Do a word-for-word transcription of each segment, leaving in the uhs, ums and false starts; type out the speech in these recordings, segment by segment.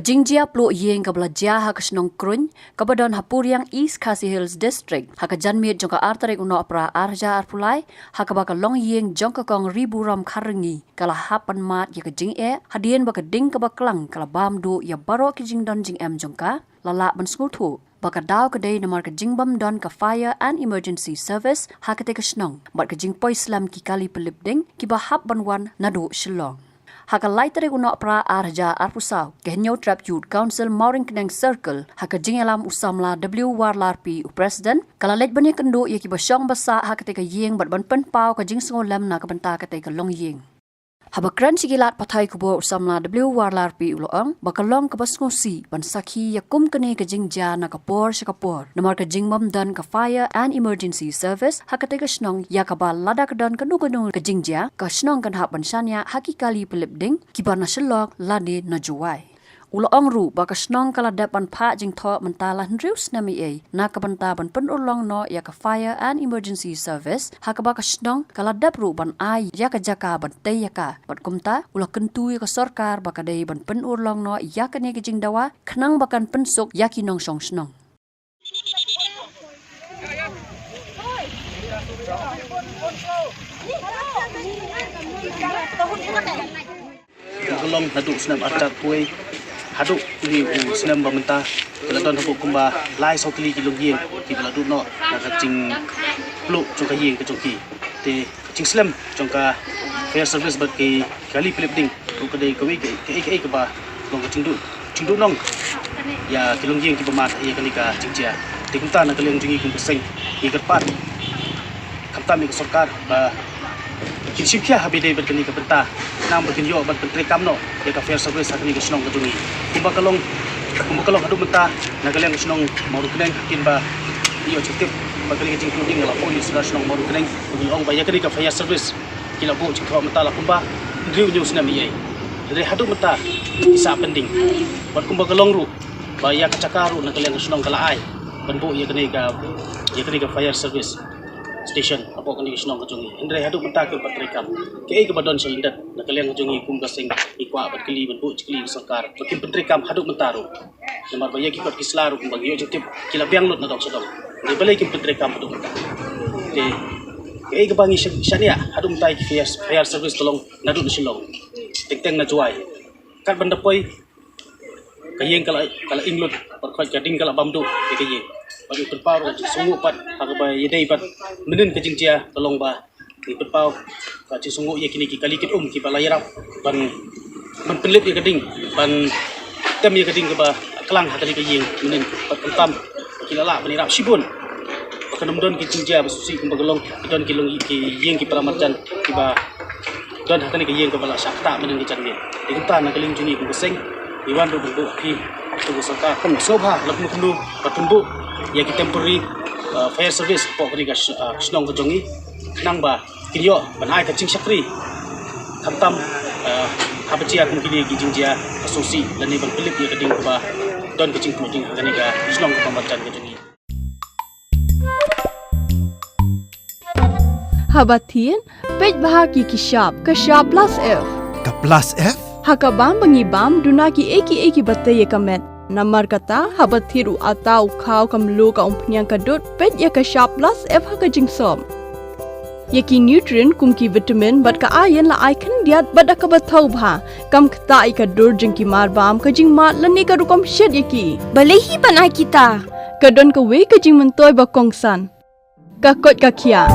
Jingjia pluh ïing kaba la jia ha ka shnong Kruiñ, kaba don ha Puriang, East Khasi Hills District, ha ka janmiet jong ka ar tarik u Nohprah ar hajar arphew lai, ha kaba ka longïing jong ka kong Riburom Kharryngi ka la hap ban mad ïa ka jingeh, hadien ba ka ding kaba klang ka la bam duh ïa baroh ki jingdon jingem jong ka, la lah ban sngewthuh ba ka daw ka dei namar ka jingbym don ka Fire and Emergency Service ha katei ka shnong, bad ka jingpoi slem ki kali pynlip ding kiba hap ban wan naduh Shillong. Ha ka lai tarik u Nohprah ar hajar arphew saw, ka Hynñiewtrep Youth Council Mawryngkneng Circle, ha ka jingïalam u samla W Warlarpi, u President, ka la leit ban ïakynduh ïa kiba shong ba sah ha katei ka ïing bad ban pynpaw ka jingsngewlem na ka bynta katei ka longïing. Haba kren sha ki lad pathai khubor, u samla W Warlarpi u la ong ba ka long kaba sngewsih ban sakhi ïa kum kane ka jingjia na ka por sha ka por, namar ka jingbym don ka Fire and Emergency Service ha katei ka shnong, ïa kaba lada ka don kano kano ka jingjia, ka shnong kan hap ban shaniah ha ki kali pynlip ding kiba na Shillong lane na Jowai. U la ong ruh ba ka shnong ka la dep ban phah jingthoh mynta la hynriew snem eiei na ka bynta ban pynurlong noh ïa ka Fire and Emergency Service, ha kaba ka shnong ka la dep ruh ban ai ïa ka jaka ban tei ïa ka. Bad kumta u la kyntu ïa ka sorkar ba ka dei ban pynurlong noh ïa kane ka jingdawa, khnang ba kan pynsuk ïa ki nongshong shnong. Ka long naduh snem arhajar arphew wei haduh kine u snem ba mynta, ki la don haduh kumba lai saw tylli ki longïing kiba la duh noh na ka jingpluh jong ka ïing ka jong ki. Te ka jingslem jong ka fire service bad ki kali pynlip ding ruh ka dei kawei ka, ka, ka, kaba long ka jingduh, jingduh nong ïa ki longïing kiba mad ïa kane ka jingjia. Te kumta na ka liang jong ngi kum ka seng ngi kyrpad khamtam ïa ka sorkar ba kin shim khia ha ba ïadei bad kane ka bynta, khnang ba kin ïoh ban pyntreikam noh ïa ka fire service ha kane ka shnong ka jong ngi. Kumba ka long, kumba ka long haduh mynta, na ka liang ka shnong Mawryngkneng, ha kin ba ïoh jingtip ba kane ka jingpluh ding ka la poi ïa u sordar shnong Mawryngkneng, u ong ba ïa kane ka fire service ki la buh jingthoh mynta la kumba hynriew hynñiew snem eiei. Hynrei haduh mynta ki sah pynding. Bad kumba ka long ruh ba ïa ka jaka ruh na ka liang ka shnong ka la ai ban buh ïa kane ka, ïa kane ka fire service station hapoh kane ka shnong ka jong ngi. Hynrei haduh mynta kim pat treikam. Kaei kaba don sha lyndet na ka liang ka jong ngi kum ka seng, ngi kwah ban kylli, ban buh jingkylli ïa ka sorkar ba kim pyntreikam haduh mynta ruh. Namar ba ïa ki kot ki sla ruh kumba ngi ïoh jingtip ki la biang lut na dong sha dong. Hynrei balei kim pyntreikam haduh mynta? Te kaei kaba ngi sha-, shaniah haduh mynta ïa ki fire, fire service ka long naduh na Shillong, teng teng na Jowai. Kat ban da poi ka ïing ka la, ka la ing lut, bad ka ding ka la bam duh ïa ka ïing. Bad ngi pynpaw ruh ka jingsngewnguh pat ha kaba ïadei bad mynnin ka jingjia ka long ba ngi pynpaw ka jingsngewnguh ïa kine ki kali kit um kiba la ïarap ban, ban pynlip ïa ka ding, ban tem ïa ka ding kaba klang ha kane ka ïing mynnin. Bad khamtam ki la lah ban ïarap shibun ba kan ym don ki jingjia ba sngewsih kumba ka long, ki don ki long ki ïing kiba la marjan kiba don ha kane ka ïing kaba la shah ktah mynnin ka janmiet. Te kumta na ka liang jong ngi kum ka seng ngi wan ruh ban buh ha phi, to ka sorkar, sngewbha lada kumno kumno ban pynbuh ïa ki temporary, uh, fire service hapoh kane ka sh-, uh, shnong ka jong ngi, khnang ba kin ïoh ban ai ka jingshakri khamtam, uh, haba jia kum kine ki jingjia ba sngewsih lane ban pynlip ïa ka ding kaba don ka jingpluh ding ha kane ka shnong kaba marjan ka jong ngi. Haba thied, peit bha ïa ki shap, ka shap Plus F. Ka Plus F? Ha ka bam ba ngi bam, duna kiei kiei kiba tei ïa ka met. Namar kata, haba thied u atta, u khaw, ka mluh, ka umphniang, ka dud, peit ïa ka shap Plus F ha ka jingsop. Ïa ki nutrient kum ki vitamin bad ka iron la ai khyndiat bad da kaba thaw bha. Kam ktah ïa ka dur jong ki mar bam, ka jingmad lane ka rukom shet ïa ki. Balei hi ban ai kita? Ka don kawei ka jingmyntoi ba kongsan. Ka koit ka khiah.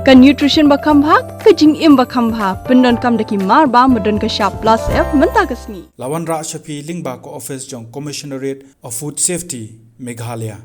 Ka nutrition ba kham bha, ka jingim ba kham bha. Pyndonkam da ki mar bam ba don ka shap Plus F mynta ka sngi. La wanrah sha phi lyngba ka office jong Commissionerate of Food Safety, Meghalaya.